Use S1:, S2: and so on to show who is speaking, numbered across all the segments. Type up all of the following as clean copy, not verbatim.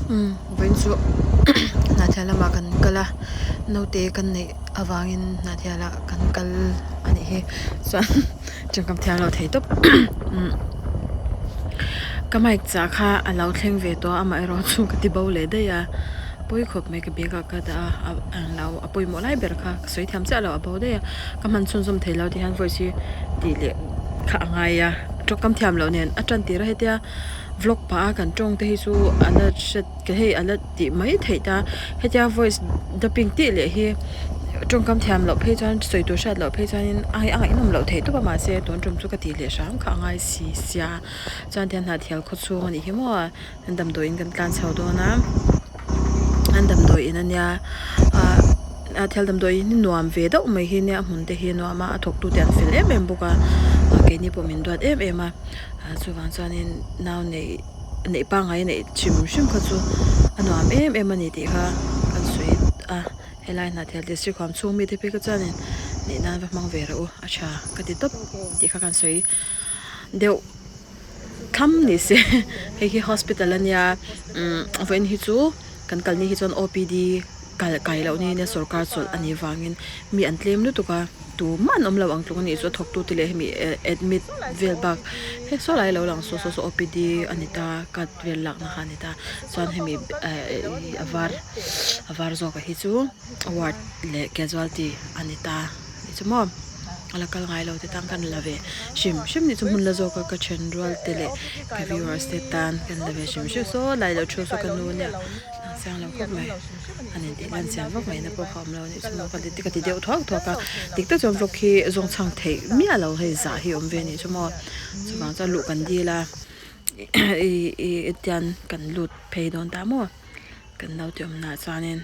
S1: Umm vawiin chu hnahthial lamah kan kal a naute kan neih avangin hnahthial ah kan kal a nih hi chuan tawngkam thiam lo thei tawp umm ka mic chah kha a lo thleng ve tawh a amaherawh chu ka ti bo leh daih a pawi khawp mai ka bag ah ka dah a a lo a pawimawh lai ber kha ka sawi thiam chiah lo a bo daih a ka hman chhunzawm thei lo ti hian voice hi tih leh kha a ngai a tawngkam thiam loh nen a tan tir a hetia. Vlog pah a kan tawng te hi chu a la hret ke hei a la tih mai theih ta hetia voice dubbing tih leh hi tawngkam thiam loh phei chuan sawi tur hriat loh phei chuanin a a ngaihnawm loh theih tawp a mahse tun tum chu ka tih leh hram kha a ngai si sia chuan tiang hnahthial khaw chhung a nih hi maw an damdawiin kan tlan chho dawn a an damdawiin a nia ah hnahthial damdawiin hi nuam ve deuh mai hi nia a hmun te hi a nuam a a thawk tu te an fel em em bawk a keini pawh min duat em em a. Ah chuvang chuanin nau neih neih pangngai neih hrim hrim kha chu a nuam em em a ni tih kha kan sawi a helai hnahthial district huam chhung mite phei kha chuanin neih nan va hmang ve rawh u a tha ka ti tawp tih kha kan sawi deuh tham ni se hei hi hospital a nia umm vawiin hi chu kan kalni hi chuan O_P_D kal kai loh niin a sawrkar chawlh a nih vangin mi an tlem lutuk a. Tumah an awm lo ang tluk a nih chu a thawktu te leh hemi admit vel bak he saw lai lo lang saw saw saw OPD a ni ta card vel lakna kha a ni ta chuan hemi ehh a var a var zawk a hi chu ward leh casualty a ni ta nih chu maw a la kal ngai lo te tan kan la ve hrim hrim nih chu hmun la zawk a ka then rual te leh ka viewers te tan kan la ve hrim hrim saw lai lo thu saw ka nu nia. A chiang lo khawp mai a nen tih lan chian vak mai na pawh kha a awm lo a nih chu maw ka ti ka ti deuh thuak thuak a dik tak chuan vlog hi zawng chhang theih miah lo hei zah hi a awm ve a nih chu maw chuvang chuan luh kan dil a ih ih tian kan lut phei dawn ta maw kan naute awmnaah chuanin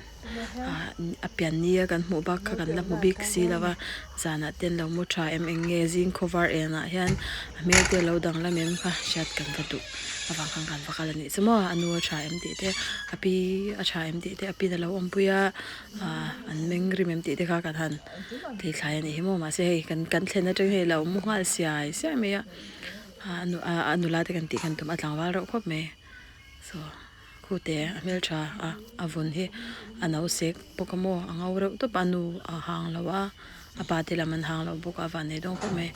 S1: ah a pian ni a kan hmuh bak kha kan la hmu bik si lo va zanah te an lo mu tha em eng nge zing khawvar enah hian a hmel te a lo danglam em kha hriat kan va duh. Avang khan kan va kal a nih chu maw a nu a tha em tih te a pi a tha em tih te a pin a lo awmpui a ah an meng rim em tih te kha kan han thei thlai a nih hi maw mahse hei kan kan thlen atang hian alo mu nghal siai siai mai a ah a nu ah a nula te kan tih khan tum a tlangval reuh khawp mai saw khute a hmeltha a a vun hi a no sek bawk a maw a ngo reuh tawp a a nu a hang lo a a pa te lam an hang lo bawk a a vannei dawn khawp mai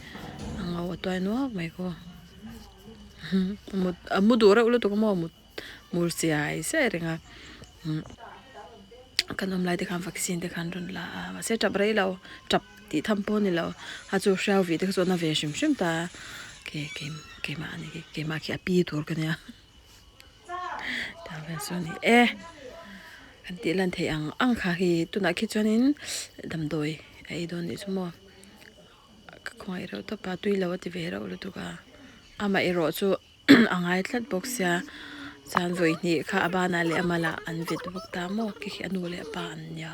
S1: a ngo a tuai nuak mai khaw. A mu duh reuh lutuk a maw mut mur chiai chiai reng a kan awm lai te khan vaccine te khan rawn la a mahse tap rei lo tap tih tham pawh a ni lo a chu hriau vih te kha chu a na ve hrim hrim ta a ke kei keimah a ni khi keimah khi a pi tur ka nia tah vel chu a ni e kan tih lan theih ang ang kha khi tunah khi chuanin damdawi a ei dawn nih chu maw. Ka khawngaih reuh tawp a tui lo a ti ve reuh lutuk a amah erawh chu a ngai tlat bawk sia chuan vawi hnih kha a banah leh a malah an vet bawk ta maw khi khi a nu leh a pa an nia.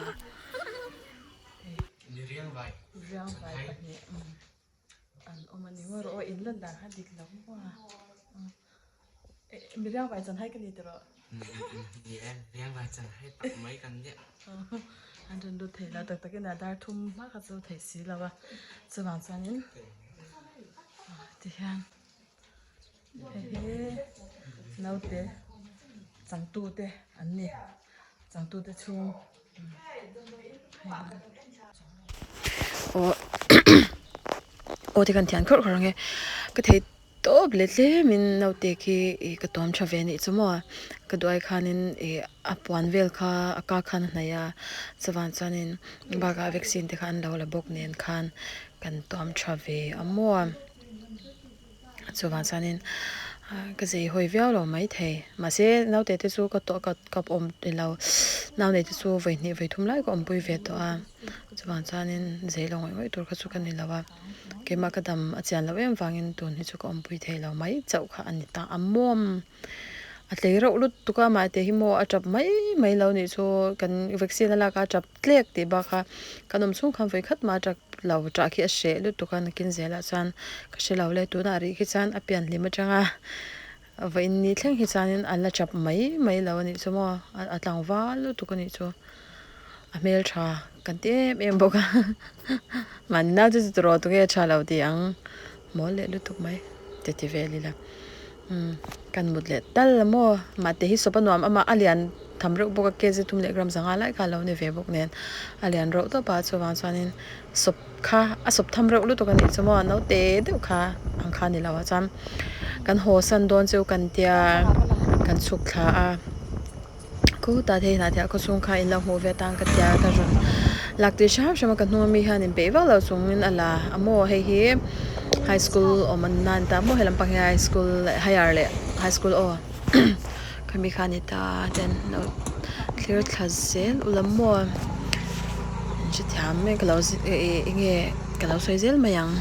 S1: Mi riangvai chan hai ka ni tawh.
S2: Ni e, riangvai chan hai tak mai kan nia.
S1: An rawn lut thei lo tak takin a dar thum hma kha chu thei si lo a, chuvang chuanin tihian hei hi naute changtute an ni, changtute chhung aw aw te kan thian khawrh khawrh ang e ka thei. Tawp leh tlemin naute khi ih ka tuam tha ve anih chu maw ka duh ai khanin ih a puan vel kha a kak khan a hnaih a chuvang chuanin bakah vaccine te kha an lo la bawk nen khan kan tuam tha ve a maw chuvang chuanin ka zei hawi viau lo maithei mahse naute te chu ka tawh ka ka awm ilo nau nei te chu vawi hnih vawi thum lai ka awmpui ve tawh a chuvang chuanin zei lo ngawih ngawih tur kha chu ka ni lo a. Keimah ka dam a chian loh em vangin tun hi chu ka awmpui thei lo mai chauh kha a ni ta a mawm. A tlei reuh lutuk a mahte hi maw a tap mai mai lo nih chu kan vaccine a lak a a tap tlek tih bak kha kan awm chhung khan vawi khat mah a tap lo tah khi a hreh lutuk a nakin zelah chuan ka hre lo le tunah rih khi chuan a pian hlim atanga vawiin ni thleng hi chuanin a la tap mai mai lo a nih chu maw a tlangval lutuk a nih chu. A hmeltha kan ti em em bawk a mahni nau chu chu tawh tunge tha lo tih ang mawl leh lutuk mai ti ti vel ila. Umm kan mut leh tal a maw mahte hi sawpa nuam amah a lian tham reuh bawk a kg thum leh gram zanga lai kha a lo ni ve bawk nen a lian reuh tawp a chuvang chuanin sawp kha a sawp tham reuh lutuk a nih chu maw naute deuh kha ang kha a ni lo a chuan kan haw san dawn chu kan tia kan chhuk thla a. Khutah te inah te khaw chhung kha in lo hmuh ve atan ka tia ka rawn lak tir hram hram a ka hnung ami hian in peih vak lo chungin a la a maw hei hi high school awm an na ani ta maw he lampang hi high school leh higher leh high school aw khami kha ani ta ten lo thlir thla zel ula maw in hrethiam mai ka lo ih eng nge ka lo sawi zel mai ang.